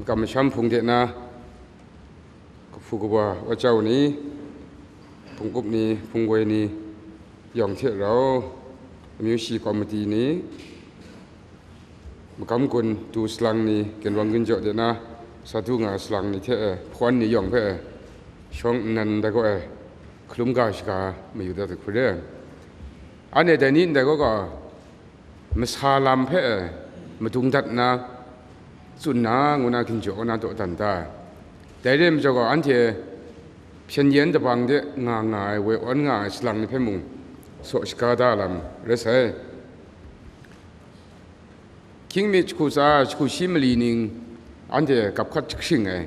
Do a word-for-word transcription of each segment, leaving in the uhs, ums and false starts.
makam masham hpung de na, kahpu kawa wacau ni, hpung up ni, hpung woi ni, yawng hte rau, amyu shi komiti ni, makam gun du salang ni, ginwang ginjaw de na, sa du nga salang ni hte e, hpawn ni yawng hpe e, shawng nnan ndai gaw e, hkalum ga shaga mayu dat hku re. Anhte dai ni ndai gaw gaw, masa lam hpe e, madung dat nna, tsun na, ngu na ginjaw na dawdan da. Dai re majaw gaw, anhte hpyen yen dabang de nga nga ai, woi awn nga ai salang ni hpe mung, saw shaga da lam rai sai. Hkying mi jahku tsa, jahku shi mali ning, anhte gap hkat jahkring ai,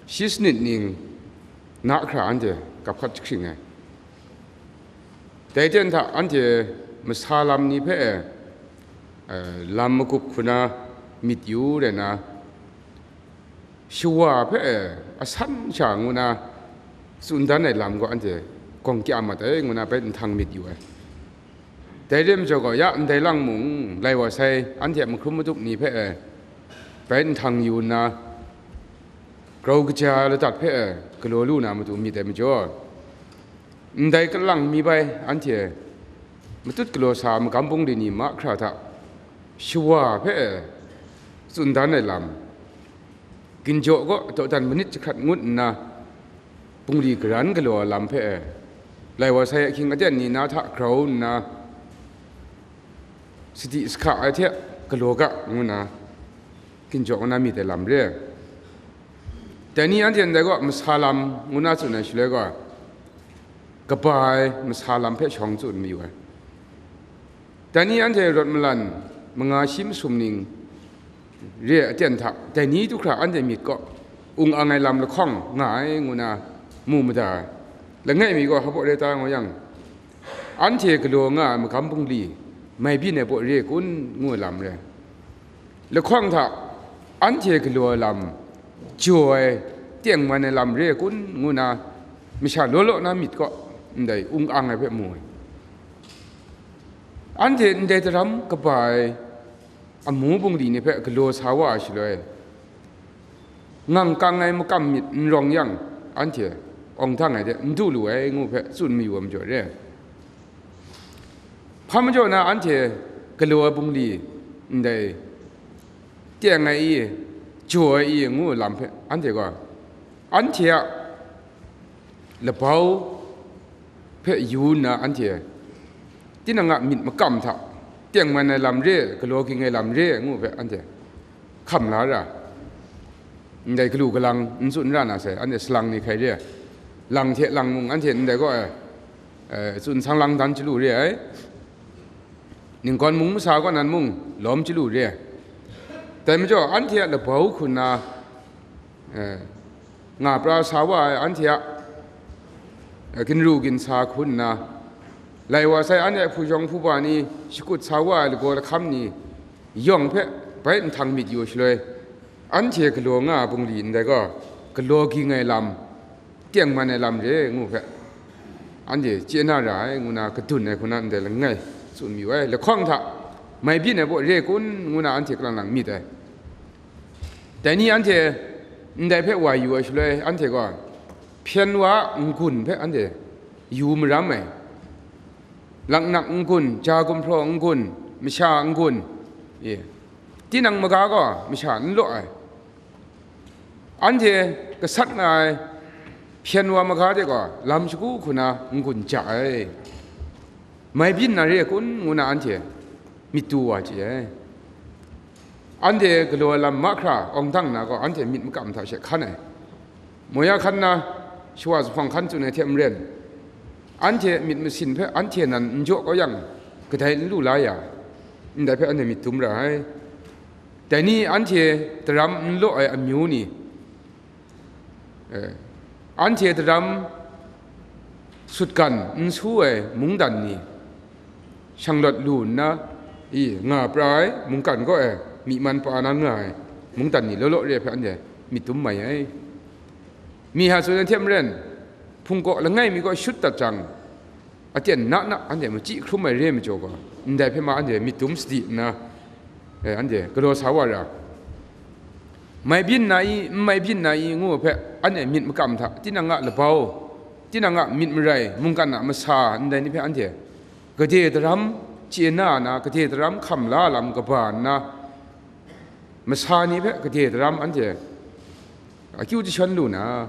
shi sanit ning, na hkra anhte gap hkat jahkring ai. Dai ten hta anhte masa lam ni hpe, eh, lam magup hku na myit yu rai na, shawa hpe, eh, asan sha ngu na tsun dan ai lam gaw anhte gawng kya mat ai ngu na bai nhtang myit yu ai. Dai re majaw gaw, ya ndai lang mung, lai wa sai, anhte a mahkrum madup ni hpe, eh, bai nhtang yu nna, grau kaja ladat hpe, eh, galaw lu na matu myit ai majaw, ndai kalang mi bai anhte matut galaw sa ai magam bungli ni mahkra hta shawa hpe, eh, tsun dan ai lam, ginjaw kaw dawdan manit jahkrat ngut nna, bungli garan galaw ai lam hpe, lai wa sai ahkying aten ni na hta grau nna, sadi sahka ai hte galaw ga, ngu na, ginjaw ngu na myit ai lam re. Dai ni anhte ndai gaw masa lam ngu na tsun ai shaloi gaw, kaba ai masa lam hpe shawng tsun mayu ai. Dai ni anhte rawt malan manga shi masum ning re ai aten hta, dai ni du hkra anhte myit kaw ung ang ai lam lahkawng nga ai ngu na mu mada ai. Langai mi gaw hpaw re ta ngu yang, anhte galaw nga ai magam bungli mai byin ai baw re ai kun ngu ai lam re. Lahkawng hta anhte galaw ai lam, jaw ai, tengman ai lam re ai kun ngu na, masha law law na myit kaw ndai ung ang ai hpe mu ai. Anhte ndai daram kaba ai amu bungli ni hpe galaw sa wa ai shaloi, ngang kang ai makam myit n rawng yang, anhte awng dang ai de n du lu ai ngu hpe tsun mayu ai majaw re. Hpa majaw na anhte galaw ai bungli ndai teng ai i, jaw ai i ngu ai lam hpe anhte gaw, anhte a labau hpe yu nna anhte tinang a myit makam hta tengman ai lam re, galaw ging ai lam re ngu hpe anhte hkam la ra. Ndai galu galang n tsun ra na sai, anhte salang ni hkai re ai. Lang hte lang mung anhte ndai gaw, eh, eh, tsun sang lang dan chyalu re ai. Ninggawn mung masa kaw nan mung lawm chyalu re ai. Dai majaw, anhte a labau hku nna, eh, nga pra sa wa ai anhte a, eh, ginru ginsa hku nna, lai wa sai anhte a hpuyawng hpuba ni shakut sa wa ai lagaw lahkam ni yawng hpe bai nhtang myit yu shaloi, anhte galaw nga ai bungli ndai gaw, galaw ging ai lam, tengman ai lam re ngu hpe, anhte chye na ra ai ngu na, kadun ai hku na ndai langai tsun mayu ai. Lahkawng hta mai byin ai baw re kun ngu na anhte kalang lang myit ai. Dai ni anhte ndai hpe wa yu ai shaloi, anhte gaw hpyen wa a n-gun hpe anhte yu maram ai. Laknak n-gun, ja gumhpraw n-gun, masha n-gun, e, tinang maga gaw masha n law ai. Anhte gasat nga ai hpyen wa maga de gaw lam shagu hku na n-gun ja ai. Mai byin na re ai kun ngu na anhte myit du wa chye ai. Anhte galaw ai lam mahkra awng dang na gaw, anhte myit makam hta she hkan ai. Moya hkan na, shawa zuphpawng hkan tsun ai hte maren, anhte myit masin hpe anhte nan n jaw kau yang, kadai n lu la ya, ndai hpe anhte myit dum ra ai. Dai ni anhte daram n law ai amyu ni, eh, anhte daram sutgan n su ai mungdan ni, shanglawt lu nna, I, nga pra ai mungkan kaw e, myi man pa na nga ai mungdan ni law law re ai hpe anhte myit dum mai ai. Myi ha tsun ai hte maren, hpung kaw langai mi kaw shut dat jang, aten na na anhte machyi hkrum ai re ai majaw gaw, ndai hpe ma anhte myit dum sadi nna, eh, anhte galaw sa wa ra. Mai byin na i, n mai byin na i, ngu ai hpe, anhte myit makam hta, tinang a labau, tinang a myit marai, mungkan a masa, ndai ni hpe anhte gade daram chye na na, gade daram hkam la lam kaba nna, masa ni hpe gade daram anhte akyu jashawn lu na,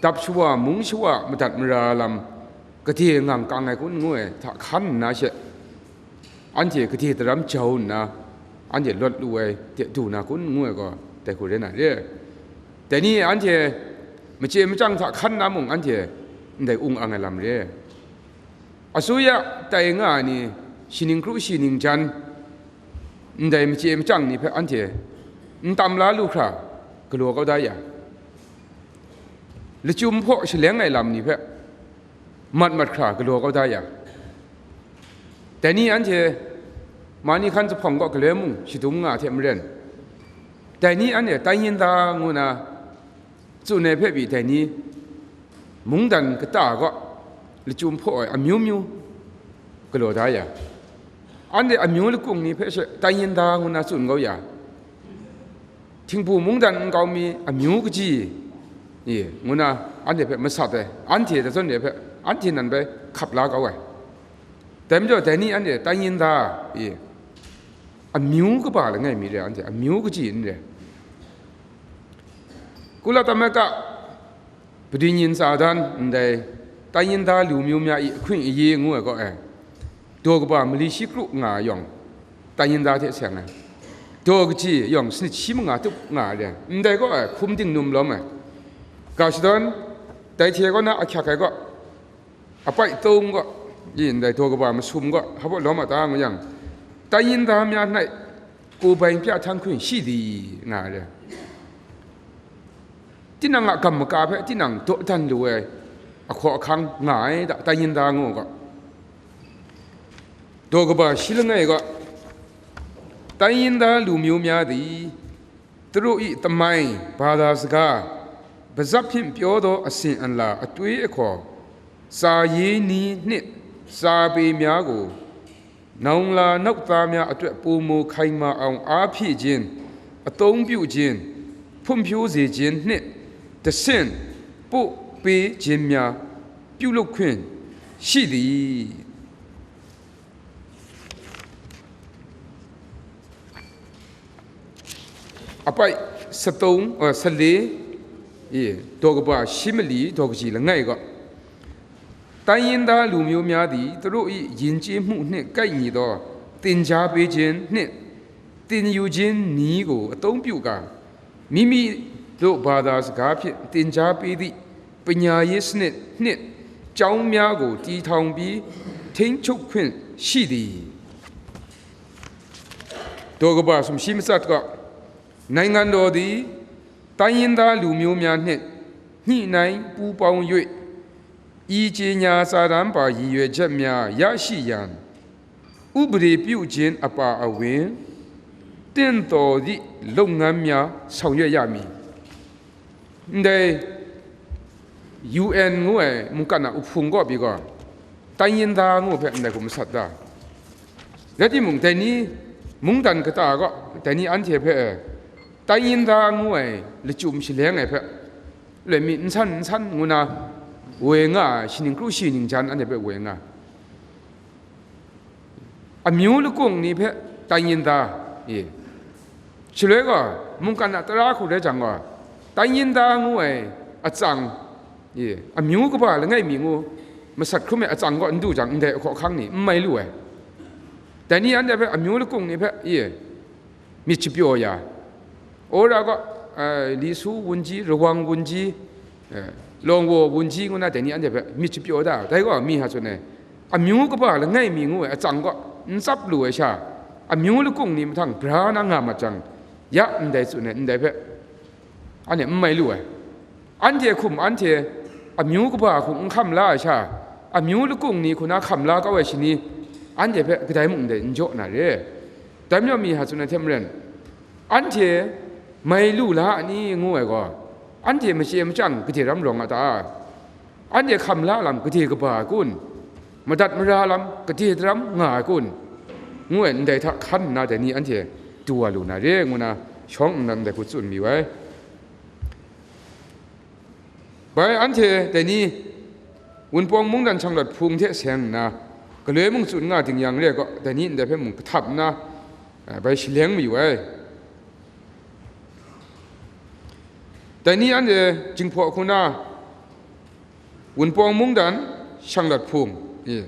dap shawa, mung shawa madat mara lam, gade ngang kang ai kun ngu ai hta hkan nna she, anhte gade daram jau nna, anhte lawt lu ai de du na kun ngu ai gaw, dai hku rai na re. Dai ni anhte machye machyang hta hkan na mung, anhte ndai ung ang ai lam re. Asuya tai nga ai ni, shi ning kru shi ning jan, ndai machye machyang ni hpe anhte n tam la lu hkra galaw kau da ya, lachyum hpaw shaleng ai lam ni hpe mat mat hkra galaw kau da ya, dai ni anhte mani hkan zuphpawng kaw galoi mung shadum nga hte maren, dai ni anhte tai yin da ngu na tsun ai hpe pyi dai ni, mungdan kata kaw lachyum hpaw ai amyu myu galaw da ya, anhte amyu lakung ni hpe she tai yin da ngu na tsun kau ya, htinghpu mungdan nkau mi amyu kaji, e, ngu na anhte hpe masat ai, anhte dai zawn ni hpe anhte nan bai hkap la kau ai. Dai majaw, dai ni anhte tai yin da, e, amyu kaba langai mi re, anhte amyu kaji n re. Kula tamaka, padin yin tsa dan ndai tai yin da lu myu mya i ahkring ayi ngu ai gaw e, daw kaba mali shi kru nga ai yawng, tai yin da hte seng ai, daw kaji yawng sanit shi manga tup nga ai re, ndai gaw e hkum dingnum lawm ai, ga shadawn, dai hte kaw na ahkyak ai gaw, apai tawng gaw, i ndai daw kaba masum gaw, hpa lawm a ta ngu yang, tai yin da mya nai, ku bai pya htan hkun shi di nga ai re. Tinang a gam maka hpe tinang dawdan lu ai ahkaw ahkang nga ai da, tai yin da ngu gaw, daw kaba shi langai gaw, tai yin da lu myu mya di, Tara i tamai, bada saga, bazap hpyin pyaw daw asin anla atwi ahkaw, tsa ye ni hnit, tsa pe mya gaw, naung la nauk ta mya atut pumu hkai ma awng a hpyi jin, atawng pyu jin, hpun hpyu ze jin hnit, dasin, pu pe jin mya, pyu lup hkun, shi di. Apai satong, eh, sale, e, daw kaba shi mali daw kaji langai gaw, tai yin da lu myu mya di, tara i yin chye hmu hnit kai ni daw, tin ja pe jin hnit, tin yu jin ni gaw atawng pyu ga, mimi daw bada saga hpyin tin ja pe di, panya yi sanit hnit, chyawm mya gaw ti htawng pyi, hting hkyuk hkun shi di. Daw kaba sumshi matsat gaw, naingan daw di, tai yin da lu myu mya hnit, hni nai pu pawng yoi, i chye nya tsa dan pa yi yoi jat mya ya shi yan, upade pyu jin apa awin, tintaw di lungnan mya sau yoi ya mi. Ndai U N ngu ai mungkan a uhpung kaw pyi gaw, tai yin da ngu hpe ndai hku masat da. Rai timung, dai ni mungdan kata gaw, dai ni anhte hpe tai yin da ngu ai lachyum shaleng ai hpe, loi mi n san n san ngu na woi nga ai, shi ning kru shi ning jan anhte hpe woi nga ai. Amyu lakung ni hpe tai yin da, e. Shaloi gaw, mungkan a tara hku rai jang gaw, tai yin da ngu ai atsang, e, amyu kaba langai mi ngu, masat hkrum ai atsang gaw n du jang, ndai ahkaw ahkang ni n mai lu ai. Dai ni anhte hpe amyu lakung ni hpe, e, myit shapyaw ya. Wora gaw, eh, Li Su wunji, Rawang wunji, eh, Lawng Waw wunji ngu na dai ni anhte hpe myit shapyaw da, dai gaw mi ha tsun ai, amyu kaba langai mi ngu ai atsang gaw n tsap lu ai sha, amyu lakung ni mahtang bra na nga mat jang, ya ndai tsun ai, ndai hpe anhte n mai lu ai. Anhte hkum anhte amyu kaba hku n hkam la ai sha, amyu lakung ni hku na hkam la kau ai shani, anhte hpe kadai mung ndai n jaw na re. Dai majaw mi hta tsun ai hte maren, anhte mai lu la a ni ngu ai gaw, anhte machye machyang gade ram rawng a ta? Anhte hkam la lam gade kaba ai kun? Madat mara lam gade daram nga ai kun? Ngu ai ndai hta hkan nna dai ni anhte du wa lu na re, ngu na shawng nnan dai hku tsun mayu ai. Bai anhte dai ni Wunpawng mungdan shanglawt hpung hte seng nna, galoi mung tsun nga ding yang re gaw, dai ni ndai hpe mung kahtap nna, eh, bai shaleng mayu ai. Dai ni anhte Jinghpaw hku na Wunpawng mungdan shanglawt hpung, eh,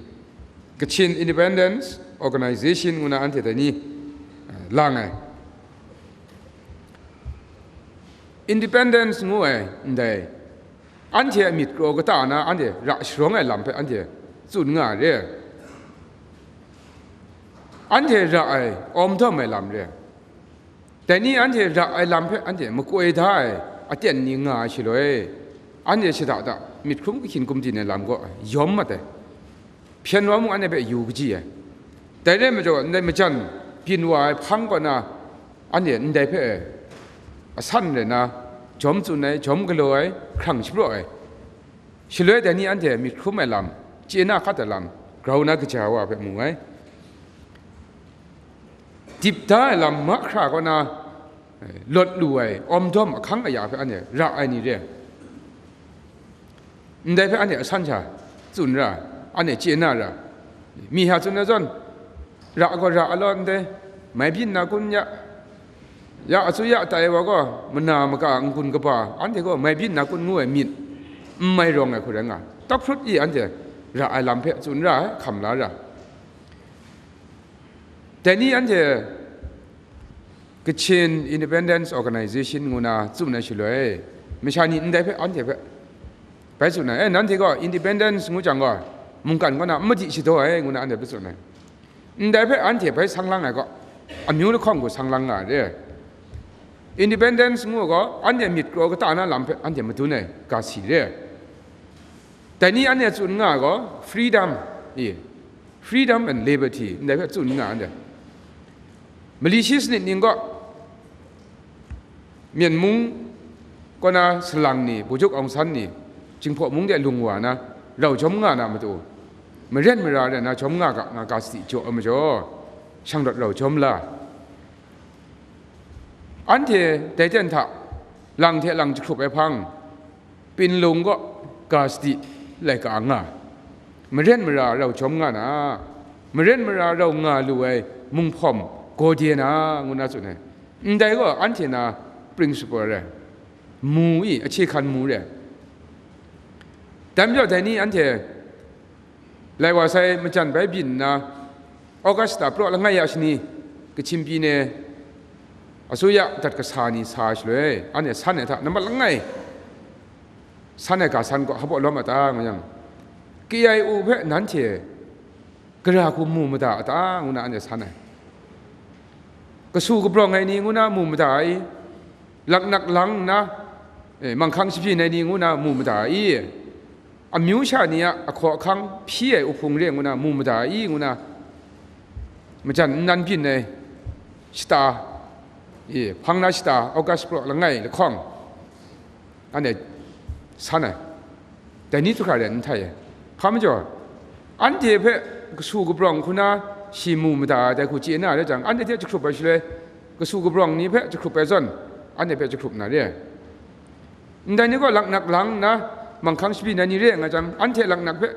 Kachin Independence Organization ngu na anhte dai ni, eh, lang ai. Independence ngu ai ndai, anhte a myit kraw kata na anhte ra sharawng ai lam hpe anhte tsun nga ai re. Anhte ra ai awm dawm ai lam re. Dai ni anhte ra ai lam hpe anhte makoi da ai aten ni nga ai shaloi, anhte shada da myit hkrum kahkyin gumdin ai lam gaw yawm mat ai. Hpyen wa mung anhte hpe yu kaji ai. Dai rai majaw, ndai majan byin wa ai hpang kaw na, anhte ndai hpe asan rai na, jawm tsun ai, jawm galaw ai, hkrang shapraw ai. Shaloi dai ni anhte myit hkrum ai lam, chye na hkat ai lam, grau na kaja wa hpe mu ai. Dip da ai lam mahkra kaw na, eh, lawt lu ai, awm dawm ahkang aya hpe anhte ra ai ni re. Ndai hpe anhte asan sha tsun ra, anhte chye na ra. Mi hta tsun ai zawn, ra gaw ra ai law ndai, mai byin na kun ya, ya atsu ya tai wa gaw, mana maka n-gun kaba, anhte gaw mai byin na kun ngu ai myit, n mai rawng ai hku rai nga, tawk hprut i anhte ra ai lam hpe tsun ra ai, hkam la ra. Dai ni anhte Kachin Independence Organization ngu na tsun ai shaloi, masha ni ndai hpe anhte hpe bai tsun ai, "Eh, nanhte gaw independence ngu jang gaw, mungkan kaw na n madi shadaw ai," ngu na anhte hpe tsun ai. Ndai hpe anhte bai sang lang ai gaw, amyu lahkawng gaw sang lang nga ai re. Independence ngu gaw, anhte myit kraw kata na lam hpe anhte madun ai ga si re. Dai ni anhte tsun nga ai gaw, freedom, e, freedom and liberty, ndai hpe tsun nga ai. Mali shi sanit ning gaw, Myen mung kaw na salang ni, Bujuk Aung San ni, Jinghpaw mung de lung wa na, rau jawm nga na matu, maren mara rai na jawm nga ga, nga ga sadi jaw ai majaw, shanglawt rau jawm la. Anhte dai ten hta lang hte lang jahkrup ai hpang, Pinlung kaw ga sadi laika nga, maren mara rau jawm nga na, maren mara rau nga lu ai munghpawm gaw de na, ngu na tsun ai. Ndai gaw anhte na principle rai, mu i, ahkye hkan mu rai. Dai majaw dai ni anhte lai wa sai majan bai byin nna, August shata praw langai ya shani, Kachin pyi ne asuya dat kasa ni sa ai shaloi, anhte san ai hta nambat langai san ai ga san gaw hpaw lawm a ta, nga yang, K I O hpe nanhte gara hku mu mada a ta, ngu na anhte san ai. Kasu kabrawng ai ni ngu na mu mada ai, laknak lang nna, eh, manghkang shabyin ai ni ngu na mu mada i? Amyu sha ni a ahkaw ahkang hpyi ai uhpung re ngu na mu mada i? Ngu na majan nnan byin ai shata, e, hpang na shata, August praw langai lahkawng, anhte san ai. Dai ni hkra de n htai ai. Hpa majaw, anhte hpe kasu kabrawng hku na shi mu mada ai dai hku chye na rai jang, anhte hte jahkrup ai shaloi, kasu kabrawng ni hpe jahkrup ai zawn, anhte hpe jahkrup na re ai. Ndai ni gaw laknak lang nna, manghkang shabyin ai ni re ai nga jang, anhte laknak hpe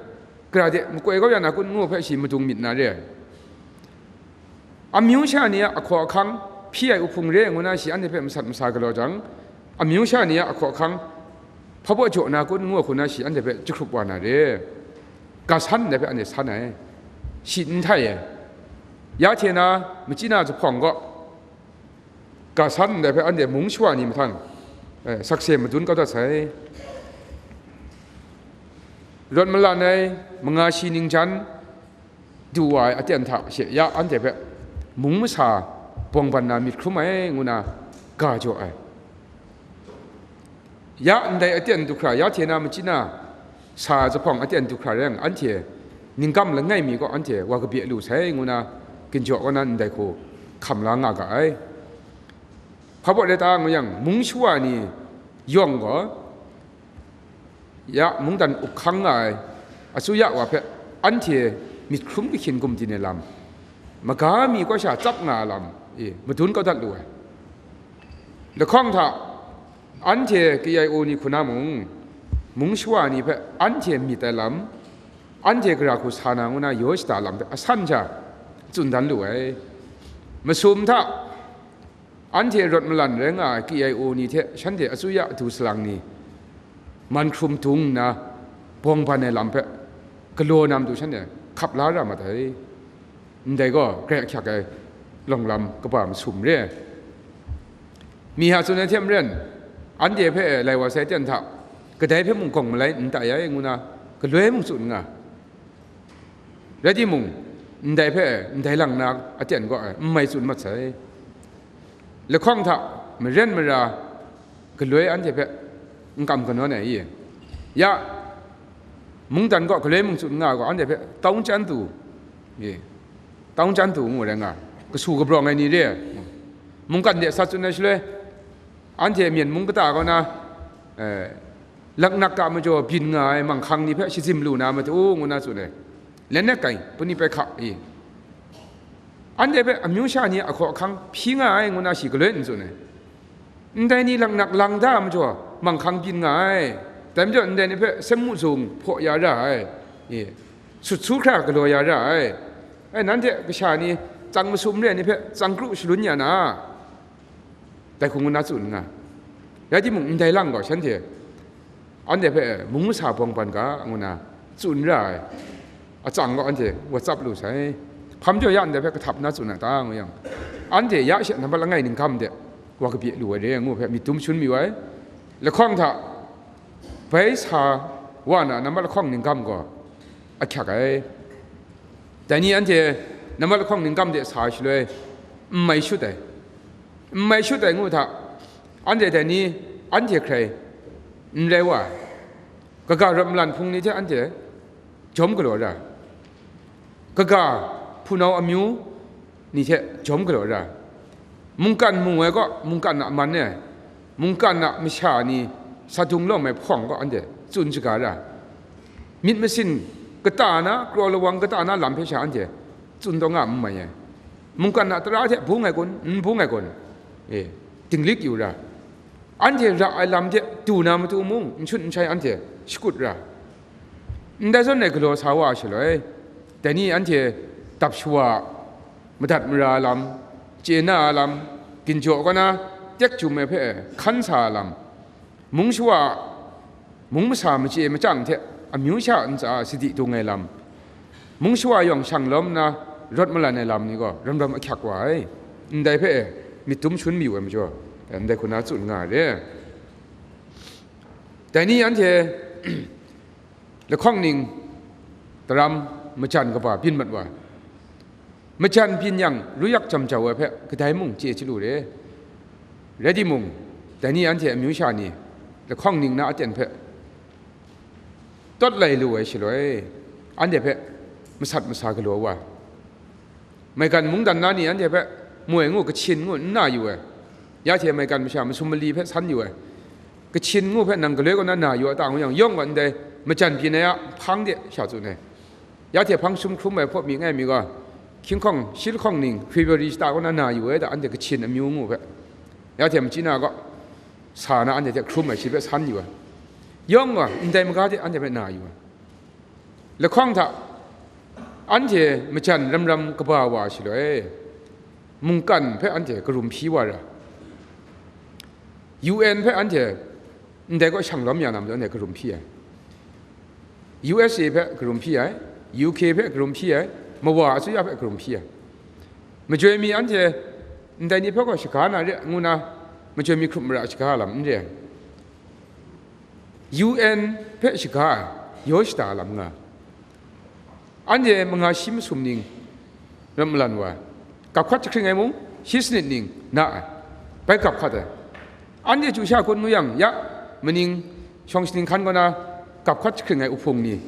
gara de makoi kau ya na kun ngu hpe shi madung myit na re ai. Amyu sha ni a ahkaw ahkang hpyi ai uhpung re ai ngu na shi anhte hpe masat masa galaw jang, amyu sha ni a ahkaw ahkang hpabaw jaw na kun ngu hku na shi anhte hpe jahkrup wa na re. Ga san ndai hpe anhte san ai, shi n htai ai. Ya hte na, machyi na zuphpawng gaw, ga san ndai hpe anhte mung shawa ni mahtang, eh, sakse madun kau dat sai. Rawt malan ai manga shi ningjan du wa ai aten hta she ya anhte hpe mung masa bawng ban na myit hkrum ai ngu na ga jaw ai. Ya ndai aten du hkra, ya hte na machyi na sa zuphpawng aten du hkra rai yang, anhte ningkam langai mi gaw anhte wa kabye lu sai ngu na, ginjaw kaw na ndai hku hkam la nga ga ai. Hpa baw rai ta ngu yang, mung shawa ni yawng gaw, ya mungdan up hkang nga ai asuya wa hpe anhte myit hkrum kahkyin gumdin ai lam, maga mi kaw sha tsap nga ai lam, e, madun kau dat lu ai. Lahkawng hta, anhte K I O ni hku na mung, mung shawa ni hpe anhte myit ai lam, anhte gara hku sa na ngu na yaw shada lam hpe asan sha tsun dan lu ai. Masum hta, anhte rawt malan rai nga ai K I O ni hte shanhte asuya adu salang ni man hkrum dung nna bawng ban ai lam hpe galaw na matu shanhte hkap la ra mat ai. Ndai gaw grai ahkyak ai lawng lam kaba masum re ai. Myi ha tsun ai hte maren, anhte hpe lai wa sai aten hta, kadai hpe mung gawng malai n tai ai ngu na galoi mung tsun nga. Rai timung, ndai hpe ndai lang na aten gaw n mai tsun mat sai. Lahkawng hta maren mara galoi anhte hpe n kam kanawn ai i? Ya, mungdan gaw galoi mung tsun nga gaw, anhte hpe tawng chyan tu, e, tawng chyan tu ngu rai nga, kasu kabrawng ai ni re ai. Mungkan de sat tsun ai shaloi, anhte Myen mung kata kaw na, e, laknak a majaw byin nga ai manghkang ni hpe shazim lu na matu ngu na tsun ai. Lenek kai, puni pai hka, e, anhte hpe amyu sha ni a hkaw ahkang hpyi nga ai ngu na shi galoi n tsun ai. Ndai ni laknak lang da ai majaw manghkang byin nga ai. Dai majaw ndai ni hpe semu zung hpaw ya ra ai, e, sut su hkra galaw ya ra ai. Ai, nanhte kasha ni tsang masum re ai ni hpe tsang kru shalun ya na, dai hku ngu na tsun nga. Rai timung, ndai lang gaw shanhte anhte hpe mung masa bawng ban ga ngu na tsun ra ai, atsang gaw anhte wa tsap lu sai. Hpa majaw ya ndai hpe kahtap na tsun a ta ngu yang, anhte ya she nambat langai ningkam de wa kabye lu ai re ngu hpe myit dum shun mayu ai. Lahkawng hta bai sa wa na nambat lahkawng ningkam gaw ahkyak ai. Dai ni anhte nambat lahkawng ningkam de sa ai shaloi, n mai shut ai. N mai shut ai ngu hta, anhte dai ni anhte hkrai n rai wa ai. Kaga rawt malan hpung ni hte anhte jawm galaw ra ai. Kaga hpunau amyu ni hte jawm galaw ra ai. Mungkan mu ai gaw mungkan a man e, mungkan a masha ni sa dung lawm ai hpawng gaw anhte tsun shaga ra ai. Myit masin kata na, kraw lawang kata na lam hpe sha anhte tsun taw nga n mai ai. Mungkan a tara hte bung ai kun, n bung ai kun, e, dinglik yu ra ai. Anhte ra ai lam hte du na matu mung n shut n shai anhte shakut ra ai. Ndai zawn e galaw sa wa ai shaloi, dai ni anhte dap shawa, madat mara lam, chye na lam, ginjaw kaw na tek jum ai hpe hkan sa lam, mung shawa, mung masa machye machyang hte amyu sha ntsa sadi dung ai lam, mung shawa yawng shang lawm nna rawt malan ai lam ni gaw ram ram ahkyak wa ai. Ndai hpe myit dum shun mayu ai majaw, ndai hku na tsun nga ai re. Dai ni anhte lahkawng ning daram majan kaba byin mat wa ai. Majan byin yang, ruyak jam jau ai hpe kadai mung chye chyalu re. Rai timung, dai ni anhte amyu sha ni lahkawng ning na aten hpe tawt lai lu ai shaloi, anhte hpe masat masa galaw wa ai. Maigan mungdan na ni anhte hpe moi ngu, Kachin ngu n na yu ai. Ya hte maigan masha masum mali hpe san yu ai. Kachin ngu hpe nang galoi kaw na na yu a ta ngu yang, yawng gaw ndai majan byin ai a hpang de sha tsun ai. Ya hte hpang sum hkrum ai hpaw mi ngai mi gaw, hkying hkawng shi lahkawng ning February shata kaw na na yu ai da, anhte Kachin amyu ngu hpe. Ya hte machyi na gaw, sa na anhte hte hkrum ai shi hpe san yu ai. Yawng gaw ndai maga de anhte hpe na yu ai. Lahkawng hta anhte majan ram ram kaba wa shaloi, mungkan hpe anhte karum hpyi wa ra, U N hpe anhte ndai kaw shang lawm ya na majaw anhte karum hpyi ai, U S A hpe karum hpyi ai, U K hpe karum hpyi ai, mawa asuya hpe karum hpyi ai. Majoi mi anhte ndai ni hpe gaw shaga na re ngu na, majoi mi hkrup mara shaga lam n re ai. U N hpe shaga ai, yaw shada lam nga ai. Anhte manga shi masum ning rawt malan wa ai. Gap hkat jahkring ai mung, shi sanit ning na ai. Bai gap hkat ai. Anhte chyu sha kun ngu yang, ya, maning shawng shaning hkan kaw na gap hkat jahkring ai uhpung ni,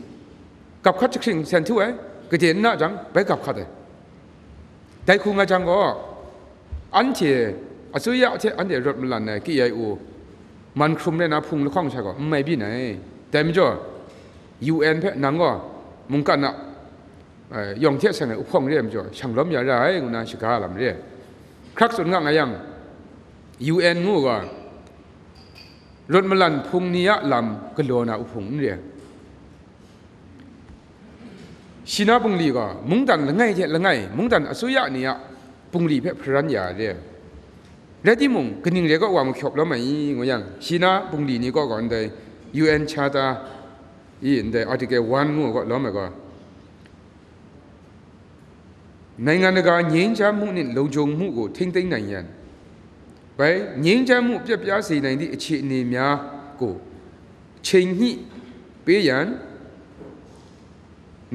gap hkat jahkring sen htu ai, gade n na jang, bai gap hkat ai. Dai hku nga jang gaw, Anhte, asuya hte anhte rawt malan ai K I O, man hkrum rai na hpung lahkawng sha gaw n mai byin ai. Dai majaw, U N hpe nang gaw mungkan a, eh, yawng hte seng ai uhpawng re ai majaw, shang lawm ya ra ai, ngu na shaga lam re ai. Hkrak tsun nga nga yang, U N ngu gaw, rawt malan hpung ni a lam galaw na uhpung n re ai. Shina bungli gaw mungdan langai hte langai, mungdan asuya ni a bungli hpe hparan ya re ai. Rai timung, kaning re kaw wa mahkyawp lawm ai i, ngu yang, Shina bungli ni kaw gaw ndai U N Charter i, ndai Article one ngu ai kaw lawm ai gaw, နိုင်ငံတကာ ငြိမ်းချမ်းမှုနှင့် လုံခြုံမှုကို ထိန်းသိမ်းနိုင်ရန် bai, ငြိမ်းချမ်းမှု ပျက်ပြားစေနိုင်သည့် အခြေအနေများကို ချိန်ညှိပေးရန်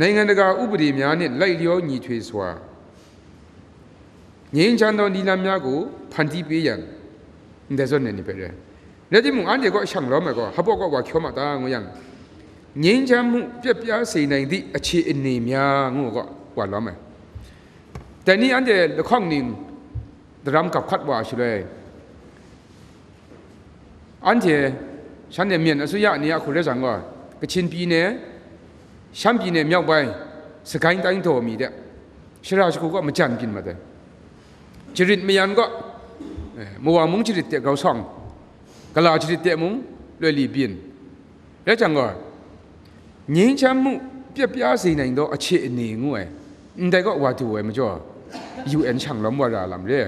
နိုင်ငံတကာ ဥပဒေများနှင့် လိုက်လျောညီထွေစွာ ငြိမ်းချမ်းသော နည်းလမ်းများကို ဖန်တီးပေးရန် ndai zawn ni hpe rai. Rai timung, anhte kaw shang lawm ai gaw, hpa kaw wa hkyaw ma ta, ngu yang, ငြိမ်းချမ်းမှု ပျက်ပြားစေနိုင်သည့် အခြေအနေများ ngu ai kaw wa lawm ai. Dai ni anhte lahkawng ning daram gap hkat wa ai shaloi, anhte shanhte myen asuya ni a hku rai jang gaw, Kachin pyi ne, Shan pyi ne, myawk bai, sagain tai daw mi de, shara shagu kaw majan byin mat ai. Jarit mayan kaw, eh, Mawa mung jarit de grau sawng, gala jarit de mung loi li byin. Rai jang gaw, ငြိမ်းချမ်းမှု ပျက်ပြားစေနိုင်သော အခြေအနေ ngu ai, ndai kaw wa du ai majaw, U N shang lawm wa ra lam re.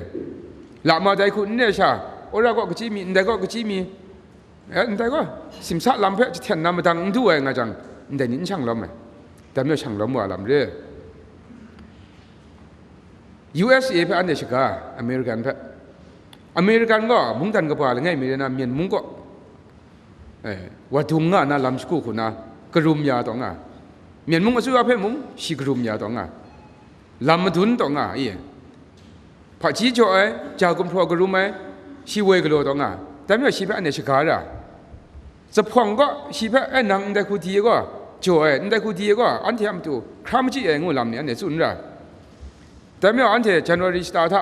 Lama dai hku n re sha, Ora kaw kachyi mi, ndai kaw kachyi mi, eh, ndai gaw, simsa lam hpe jahten na madang n du ai nga jang, ndai ni n shang lawm ai. Dai majaw shang lawm wa lam re. U S A hpe anhte shaga, American hpe. American gaw mungdan kaba langai mi rai na, Myen mung kaw, eh, wa dung nga na lam shagu hku na, karum ya taw nga. Myen mung asuya hpe mung, shi karum ya taw nga. Lam madun taw nga, i. Hpaji jaw ai, ja gumhpraw karum ai, shi woi galaw taw nga. Dai majaw shi hpe anhte shaga ra. Zuphpawng gaw shi hpe, "E, nang ndai hku di ai gaw, jaw ai, ndai hku di ai gaw, anhte a matu hkra machyi ai," ngu lam ni anhte tsun ra. Dai majaw anhte January shata hta